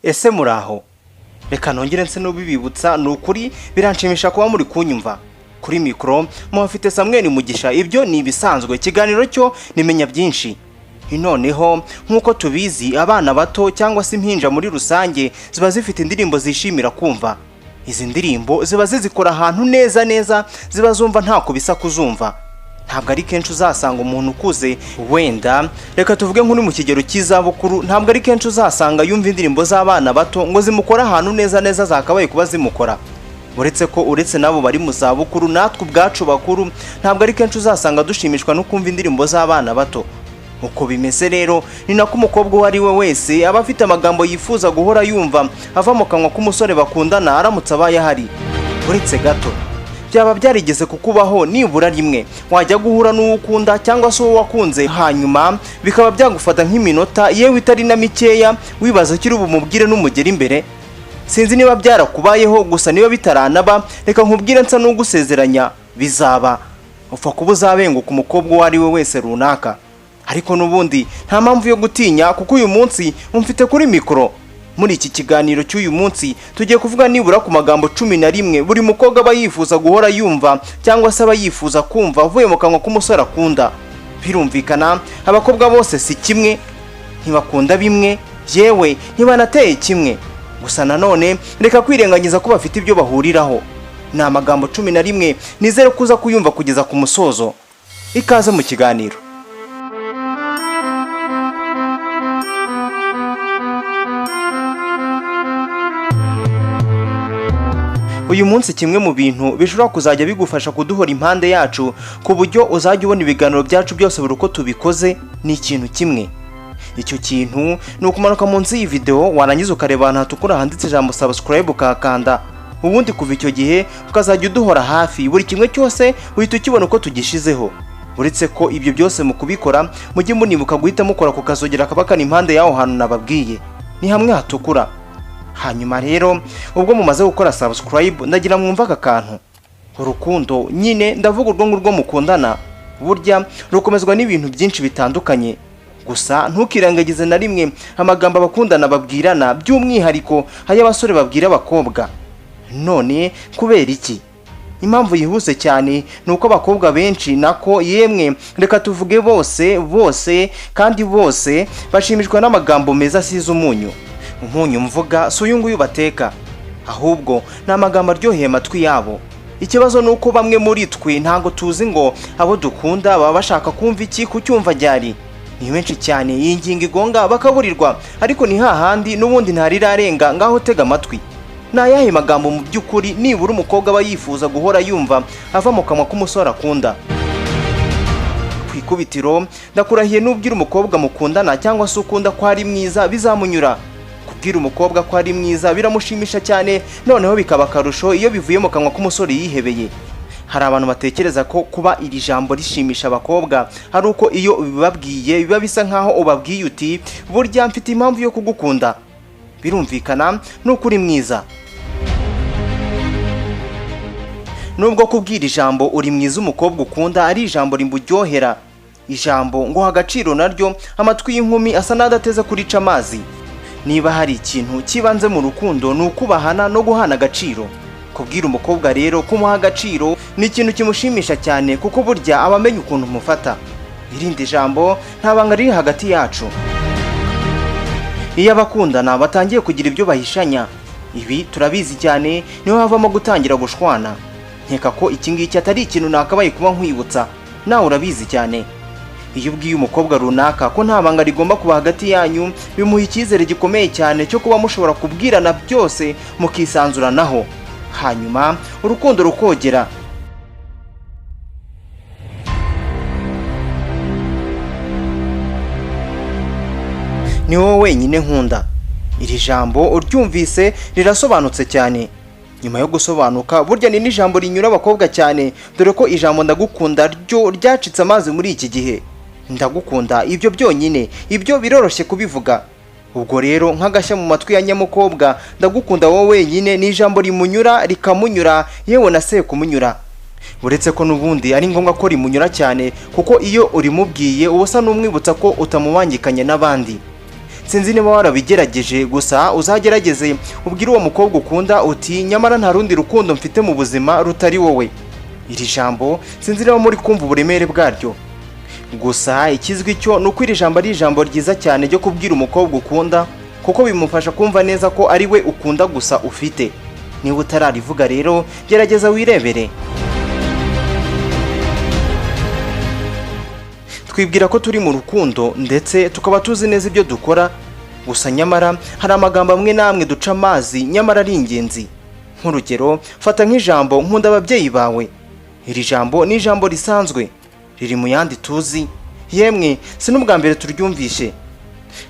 Ese muraho? Reka nongere nse n'ubibibutsa. Ni ukuri biranshimisha kuba muri kunyumva. Kuri mikoro muhafite Samweli Mugisha, ibyo ni ibisanzwe. Ikiganiro cyo nimenya byinshi. Noneho nk'uko tubizi, abana bato cyangwa se impinja muri rusange ziba zifite indirimbo zishimira kumva. Izi ndirimbo ziba zizikora ahantu neza neza, ziba zumva ntako bisa kuzumva. Ntabwo ari kenshi uzasanga umuntu ukuze, wenda reka tuvuge nk'uri mu kigero cy'izabukuru, ntabwo ari kenshi uzasanga yumva indirimbo z'abana bato ngo zimukore ahantu neza neza zakabaye kuba zimukora. Uretse ko uretse n'abo bari mu zabukuru, natwe ubwacu bakuru ntabwo ari kenshi uzasanga dushimishwa no kumva indirimbo z'abana bato. Uko bimeze rero ni nako umukobwa uwo ari we wese aba afite amagambo yifuza guhora yumva ava mu kanwa k'umusore bakundana aramutse abaye ahari. Uretse gato, byaba byarigeze kukubaho nibura rimwe wajya guhura n'uwo ukunda cyangwa se uwo wakunze, hanyuma bikaba byagufata nk'iminota yewe itari na mikeya wibaza icyo uri bumubwire n'umugera imbere? Sinzi niba byarakubayeho, gusa niba bitaranaba, reka nkubwire nsa n'ugusezeranya bizaba. Upfa kuba uzabenguka umukobwa uwo ari we wese runaka. Ariko n'ubundi nta mpamvu yo gutinya, kuko uyu munsi umfite kuri mikoro. Muri iki kiganiro cy'uyu munsi tugiye kuvuga nibura ku magambo 11 buri mukobwa aba yifuza guhora yumva cyangwa se aba yifuza kumva avuye mu kanwa k'umusore akunda. Birumvikana, abakobwa bose si kimwe, ntibakunda bimwe, yewe ntibanateye kimwe. Gusa nanone reka kwirengagiza ko bafite ibyo bahuriraho. Ni amagambo 11, nizere ko uza kuyumva kugeza ku musozo. Ikaze mu kiganiro. Uyu munsi kimwe mu bintu bishobora kuzajya bigufasha kuduhora impande yacu ku buryo uzajya ubona ibiganiro byacu byose buri uko tubikoze ni ikintu kimwe. Icyo kintu ni ukumanuka munsi y'iyi video, warangiza ukareba ahantu hatukura handitse ijambo "subscribe", ukahakanda. Ubundi kuva icyo gihe ukazajya uduhora hafi, buri kimwe cyose uhita ukibona uko tugishizeho. Uretse ko ibyo byose mu kubikora mujye munibuka guhita mukora ku kazogera kaba kari impande y'aho hantu nababwiye, ni hamwe hatukura. Hanyuma rero ubwo mumaze gukora subscribe, ndagira mwumve aka kantu. Urukundo nyine, ndavuga urwo ngurwo mukundana, burya rukomezwa n'ibintu byinshi bitandukanye. Gusa ntukirengagize na rimwe amagambo abakundana babwirana, by'umwihariko ay'abasore babwira abakobwa. None kubera iki? Impamvu yihuse cyane ni uko abakobwa benshi, nako yemwe reka tuvuge bose, bose kandi bose, bashimishwa n'amagambo meza asize umunyu. Umunyu mvuga si uyu nguyu bateka, ahubwo ni amagambo aryoheye amatwi yabo. Ikibazo ni uko bamwe muri twe ntabwo tuzi ngo abo dukunda baba bashaka kumva iki, kucyumva ryari. Ni benshi cyane iyi ngingo igonga bakaburirwa, ariko ni hahandi n'ubundi ntarirarenga. Ngaho tega amatwi: ni ayahe magambo mu by'ukuri nibura umukobwa aba yifuza guhora yumva ava mu kanwa k'umusore akunda? Ku ikubitiro, ndakurahiye, n'ubwira umukobwa mukundana cyangwa se ukunda ko ari mwiza bizamunyura. Kubwira umukobwa ko ari mwiza biramushimisha cyane, noneho bikaba akarusho iyo bivuye mu kanwa k'umusore yihebeye. Hari abantu batekereza ko kuba iri jambo rishimisha abakobwa ari uko iyo ubibabwiye biba bisa nkaho ubabwiye uti: "Burya mfite impamvu yo kugukunda, birumvikana nuko uri mwiza." Nubwo kubwira ijambo "uri mwiza" umukobwa ukunda ari ijambo rimuryohera, ijambo ngo agaciro naryo amatwi y'inkumi asa n'adateze kurica amazi. Niba hari ikintu kibanze mu rukundo ni ukubahana no guhana agaciro. Kubwira umukobwa rero kumuha agaciro ni ikintu kimushimisha cyane, kuko burya aba amenya ukuntu umufata. Irindi jambo: "Nta banga riri hagati yacu." Iyo abakundana batangiye kugira ibyo bahishanya, ibi turabizi cyane, niho havamo gutangira gushwana. Nkeka ko iki ngiki atari ikintu nakabaye kuba nkwibutsa, nawe urabizi cyane. Iyo ubwiye umukobwa runaka ko nta banga rigomba kuba hagati yanyu, bimuha icyizere gikomeye cyane cyo kuba mushobora kubwirana byose mukisanzuranaho, hanyuma urukundo rukogera. "Ni wowe wenyine nkunda." Iri jambo uryumvise rirasobanutse cyane. Nyuma yo gusobanuka, burya ni n'ijambo rinyura abakobwa cyane, dore ko ijambo "ndagukunda" ryo ryacitse amazi muri iki gihe. "Ndagukunda", ibyo byonyine, ibyo biroroshye kubivuga. Ubwo rero nk'agashya mu matwi ya nyamukobwa, "Ndagukunda wowe wenyine" ni ijambo rimunyura, rikamunyura, yewe na sekumunyura. Uretse ko n'ubundi ari ngombwa ko rimunyura cyane, kuko iyo urimubwiye uba usa n'umwibutsa ko utamubangikanye n'abandi. Sinzi niba warabigerageje, gusa uzagerageze ubwire uwo mukobwa ukunda uti: "Nyamara nta rundi rukundo mfite mu buzima rutari wowe." Iri jambo sinzi niba muri kumva uburemere bwaryo, gusa ikizwi cyo ni uko iri jambo ari ijambo ryiza cyane ryo kubwira umukobwa ukunda, kuko bimufasha kumva neza ko ari we ukunda gusa ufite. Niba utararivuga rero, gerageza wirebere. Twibwira ko turi mu rukundo ndetse tukaba tuzi neza ibyo dukora, gusa nyamara hari amagambo amwe n'amwe duca amazi nyamara ari ingenzi. Nk'urugero, fata nk'ijambo "Nkunda ababyeyi bawe". Iri jambo ni ijambo risanzwe riri mu yandi tuzi, yemwe si n'ubwa mbere turyumvishe.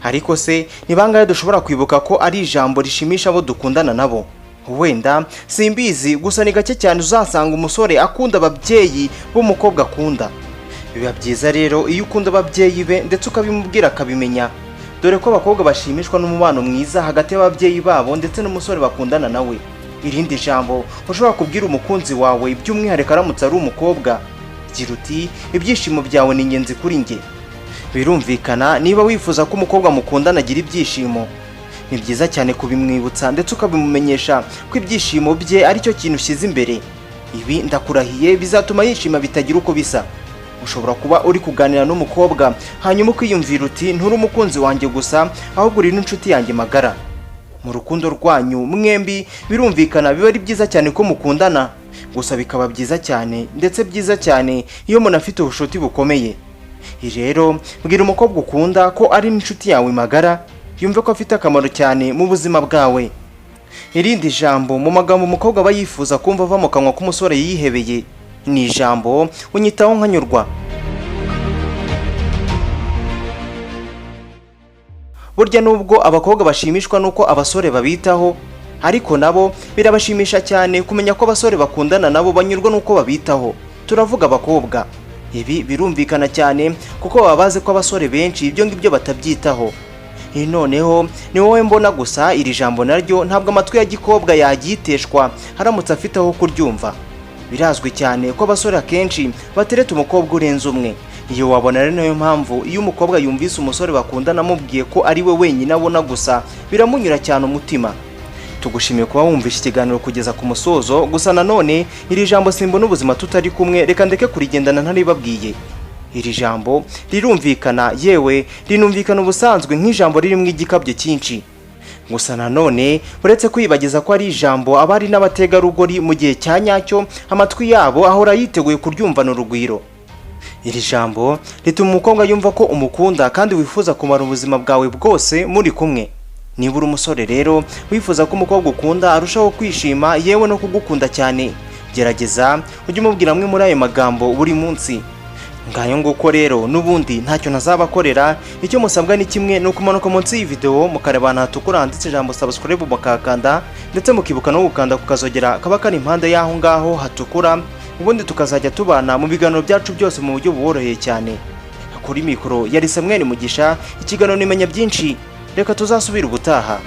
Ariko se ni bangahe dushobora kwibuka ko ari ijambo rishimisha abo dukundana nabo? Wenda simbizi, gusa ni gake cyane uzasanga umusore akunda ababyeyi b'umukobwa akunda. Biba byiza rero iyo ukunda ababyeyi be ndetse ukabimubwira akabimenya, dore ko abakobwa bashimishwa n'umubano mwiza hagati y'ababyeyi babo ndetse n'umusore bakundana nawe. Irindi jambo ushobora kubwira umukunzi wawe, by'umwihariko aramutse ari umukobwa, gira uti: "Ibyishimo byawe ni ingenzi kuri njye." Birumvikana, niba wifuza ko umukobwa mukundana agira ibyishimo, ni byiza cyane kubimwibutsa ndetse ukabimumenyesha ko ibyishimo bye ari cyo kintu ushyize imbere. Ibi ndakurahiye bizatuma yishima bitagira uko bisa. Ushobora kuba uri kuganira n'umukobwa hanyuma ukiyumvira uti: "Nturi umukunzi wanjye gusa, ahubwo uri n'inshuti yanjye magara." Mu rukundo rwanyu mwembi, birumvikana biba ari byiza cyane ko mukundana, gusa bikaba byiza cyane ndetse byiza cyane iyo umuntu afite ubushuti bukomeye. Rero bwira umukobwa ukunda ko ari n'inshuti yawe magara, yumve ko afite akamaro cyane mu buzima bwawe. Irindi jambo mu magambo umukobwa aba yifuza kumva ava mu kanwa k'umusore yihebeye ni ijambo "Unyitaho nkanyurwa". Burya nubwo abakobwa bashimishwa n'uko abasore babitaho, ariko nabo birabashimisha cyane kumenya ko abasore bakundana nabo banyurwa n'uko babitaho. Turavuga abakobwa. Ibi birumvikana cyane kuko baba bazi ko abasore benshi ibyo ngibyo batabyitaho. Noneho ni wowe mbona gusa. Iri jambo naryo ntabwo amatwi ya gikobwa yaryiteshwa haramutse afite aho kuryumva. Birazwi cyane ko abasore akenshi batereta umukobwa urenze umwe. Iyo wabona ari nayo mpamvu iyo umukobwa yumvise umusore bakundana amubwiye ko ari we wenyine abona gusa, biramunyura cyane umutima. Tugushimiye kuba wumvishe ikiganiro kugeza ku musozo. Gusa nanone iri jambo "Simbona ubuzima tutari kumwe", reka ndeke kurigendana ntaribabwiye. Iri jambo rirumvikana, yewe rinumvikana ubusanzwe nk'ijambo ririmo igikabyo cyinshi. Gusa nanone uretse kwibagiza ko ari ijambo abari n'abategarugori mu gihe cya nyacyo amatwi yabo ahora yiteguye kuryumvana urugwiro. Iri jambo rituma umukobwa yumva ko umukunda kandi wifuza kumara ubuzima bwawe bwose muri kumwe. Niba uri umusore rero wifuza ko umukobwa ukunda arushaho kwishima yewe no kugukunda cyane, gerageza ujye umubwira amwe muri ayo magambo buri munsi. Ngayo nguko rero, n'ubundi ntacyo ntazabakorera. Icyo musabwa ni kimwe, ni ukumanuka munsi y'iyi video mukareba ahantu hatukura handitse ijambo "subscribe", mukakanda, ndetse mukibuka no gukanda kukazogera kaba kari impande y'aho ngaho hatukura, ubundi tukazajya tubana mu biganiro byacu byose mu buryo buboroheye cyane. Kuri mikoro yari Samuel Mugisha, ikiganiro nimenya byinshi. Reka tuzasubire ubutaha.